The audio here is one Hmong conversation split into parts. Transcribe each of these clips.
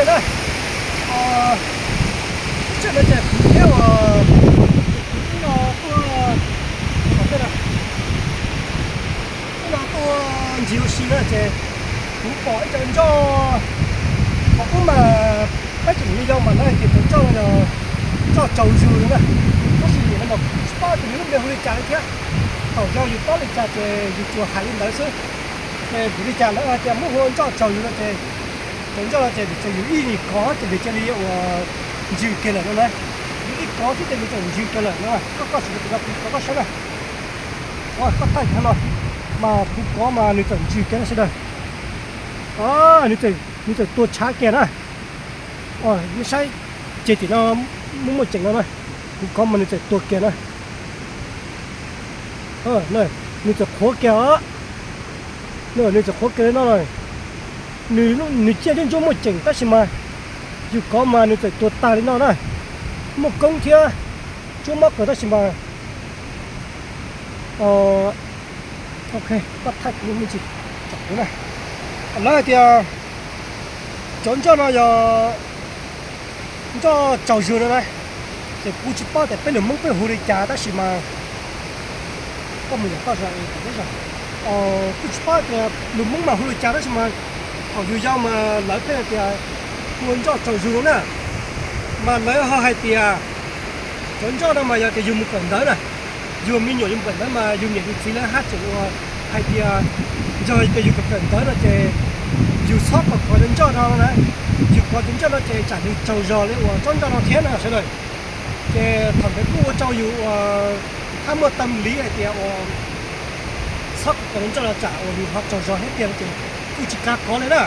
Na, ib tsam no ces kuv thiab uas ib no tuaj, ib no tuaj ncig ua si na ces kuv pom ib co nroj, qhov ub mas peb tseem yog mas lawv hais tias cov nroj no yog nroj tsaus zug no na, tab sis nim no mas kuv tsis paub tias nws lub npe hu li cas li thiab. Thaum yog yus paub li cas ces yus tsuas hais li ntawd xwb. Ces vim li cas lawv hais tias muab hu ua nroj tsaus zug no ces cov nroj no ces vim ces yus ib nyuag kov ces nws cia li uas ntsws kiag lawm no na. Yus ib kov xwb ces nws txawm ntsws kiag lawm no. Koj, koj sim rau kuv no kuv rau koj saib na. Koj thaij no mas kuv kov mas nws txawm ntsws kiag na sawv daws. Nws txawm tuag tshav kiag na. Saib, ces tim no muaj muaj ceem no na, kuv kov mas nws txawm tuag kiag na. Nws txawm qhuav kiag os. Nws txawm qhuav kiag li no na. Nws, nws ciaj ntsuab ntsuab muaj ceem tab sis mas yus kov mas nws txawm tuag tag li no na. Muaj koob thiab ntsuab mob kawg tab sis mas, ok, koj thaij kuv me ntsis, tsom kuv na. Lawv hais tias cov nroj no yog nroj tsaus zug no na, ces kuv tsis paub tias peb lus Hmoob peb hu li cas tab sis mas, koj mus yam koj zog, kuv tsis paub tias lus Hmoob mas hu li cas tab sis mas thaum yus yau mas lawv pheej hais tias hu ua nroj tsaus zug no na, mas lawv ho hais tias cov nroj no mas yog tias yus mus kawm ntawv na, yus me nyuam yus mus kawm ntawv mas yus niam yus txiv lawv haj tseem uas hais tias yog tias yus kawm kawm ntawv no ces yus txhob kov cov nroj no na, yus kov cov nroj no ces tsam nws tsaus zog li uas tsob nroj no thiab na sawv daws. Ces thaum ntawd kuj ua rau yus uas haj muaj tâm lý hais tias uas txhob kov cov nroj no tsam uas nws ho tsaus zog thiab tiag no ces kuj tsis kav kov li na.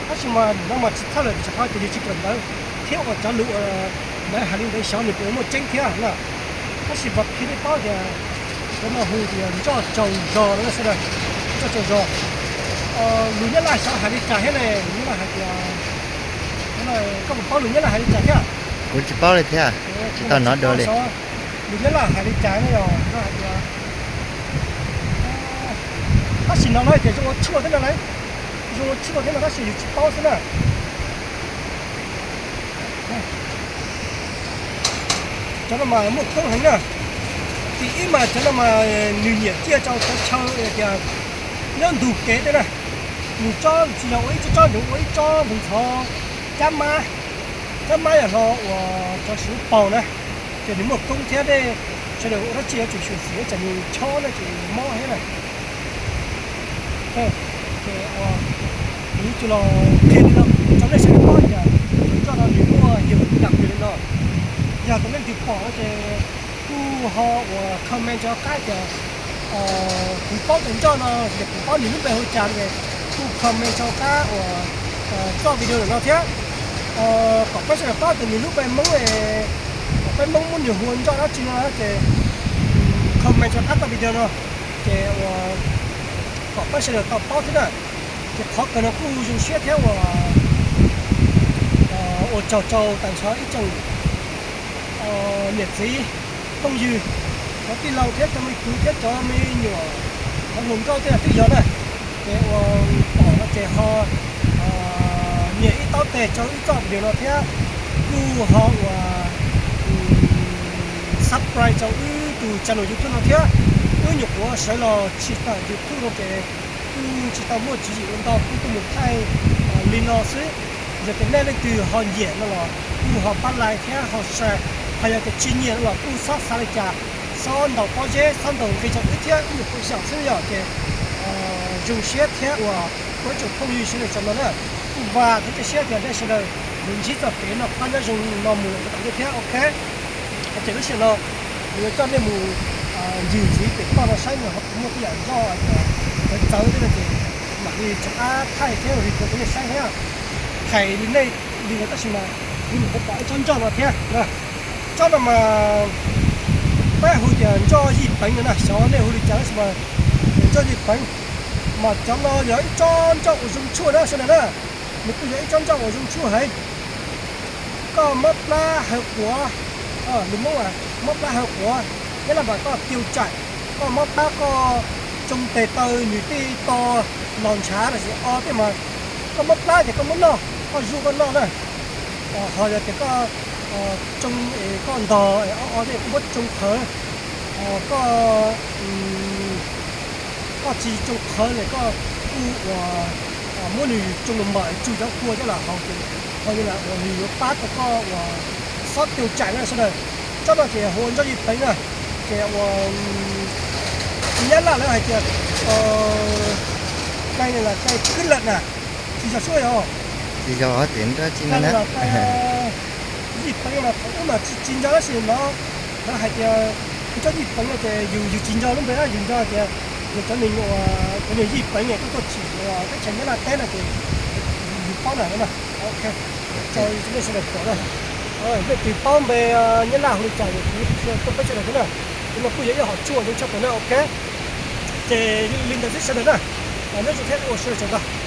Tab sis mas nim no mas tsis txhawj lawm vim rau qhov tias yus tsis kawm ntawv thiab uas cov lus uas lawv hais li ntawd xyov nws puas muaj tseeb thiab na. Tab sis vam phi nej paub tias cov no hu tias nroj tsaus zog no sawv daws, nroj tsaus zog. Lus Nyab Laj xyov hais li cas thiab ne, lus Nyab Laj hais tias, koj puas paub lus Nyab Laj hais li cas thiab? Kuv tsis paub li thiab, tsis tau hnov dua li. Lus Nyab Laj hais li cas ne, yog hais tias, tab sis no lawv tias zoo ua tshuaj thiab no lauj, zoo ua tshuaj thiab no tab sis yus tsis paub xwb na. Cov no mas muaj koob heev na. Tim ib mas cov no mas nws nyiam ciaj rau cov chaw tias nyob ntug kev tej na, nws tsob tsis yog ua ib tsob tsob, nws ua ib tsob npog ntxhov cab mab, cab mab yog hlo uas cov suv paug na, ces nws muaj koob thiab. Nej sawv daws ua dab tsi yuav tsum xyuam xim tsam nws chob na ces mob thiab na. Ces kuv yuav tsum los qhia li no rau nej sawv daws paub tias cov nroj no nws muaj yam yam twg li no. Yog tias leej twg pom no ces kuj ho uas comment rau qab tias kuv paub cov nroj no, yog kuv paub nws lub npe hu cas ces kuj comment rau qab uas txoj video ntawm no thiab, kom peb sawv daws paub tias nws lub npe Hmoob, kom peb Hmoob muab nws hu ua nroj dab tsi no ces comment rau qab txoj video no, ces uas kom peb sawv daws tau paub thiab na. Ces qhov kawg no kuj zoo siab thiab uas ua tsaug rau tag nrho ib tsoom niam txiv phooj ywg, cov tij laug thiab cov me kwv thiab cov me nyuam, cov hluas nkauj tej twb yog na, ces uas pom no ces ho nias ib taub teg rau wb txoj video no thiab kuj ho uas subscribe rau wb tus channel YouTube no thiab. Wb nyuam qhuav sawv los tsis tawm YouTube no ces kuj tsis tau muaj tswv yim ua ntau, kuj tuaj mus thaij li no xwb. Yog tias nej leej twg ho nyiam no los kuj ho pab like thiab ho share, ho yog tias tsis nyiam no los kuj txhob xav li cas, txhob ntaus pob zeb, txhob ntaus nqi rau wb thiab, wb nyuam qhuav zaum xwb yom. Ces zoo siab thiab uas ua ib tsoom phooj ywg sawv daws tsav no na, kuj vam thiab cia siab tias nej sawv daws yuav ntsib txoj kev noj qab nyob zoo no mus lawm rau tom ntej thiab, ok. Ces lub sij hawm no kuv yuav coj nej mus ncig ntxiv pem toj no saib nws ho puas muaj tej yam nroj txawv txawv thiab no ces mam li rov qab thaij thiab review rau nej saib thiab. Hais li nej li no tab sis mas kuv nyuam qhuav pom ib tsob nroj no thiab. Tsob no mas peb hu tias nroj yij peev no na, xyov nej hu li cas tab sis mas nroj yij peev mas cov no yog ib tsob nroj uas zoo tshuaj na sawv daws na. Nws kuj yog ib tsob nroj uas zoo tshuaj heev. Koj mob plab haw quav, lus Hmoob mob plab haw quav, Nyab Laj mas koj tiêu chảy, koj mob plab koj tsoo tes taw nws tej to los ntshav los sis o tej mas koj mob plab ces koj muab noj, koj zuaj koj noj na. Ho yog tias koj tsoo es koj ntog es o o thiab koj muab tsoo qhawv, koj koj tsis tsoo qhawv es koj kuj uas muab nws tsoo mus mam tsoo cov kua coj los haus ces ho li lam uas nws yuav pab tau koj uas xob tiêu chảy na sawv daws. Tsob no ces hu ua ntsuab yij peev na, ces uas Nyab Laj lawv hais tias cai này là cai khuyết lệnh na, tsis yog suab yog, tsis yog, ces yij peev mas thaum ub mas tsis nco tab sis no lawv hais tias ntsuab yij peev no ces yus yus tsis nco lub npe na, yus nco tias yog cov neeg uas cov neeg yij peev es tuaj tsim uas teb chaws Nyab Laj teb no ces yus paub na. Ok, tso nej sawv daws pom na, leej twg paub npe Nyab Laj hu li cas kuv tuaj peb sawv daws thiab na. Tus no kuj yog ib hom tshuaj zoo tshaj plaws na. Ok, ces li ntawd xwb sawv daws na, nyob zoo thiab ua sawv daws tsaug ntau.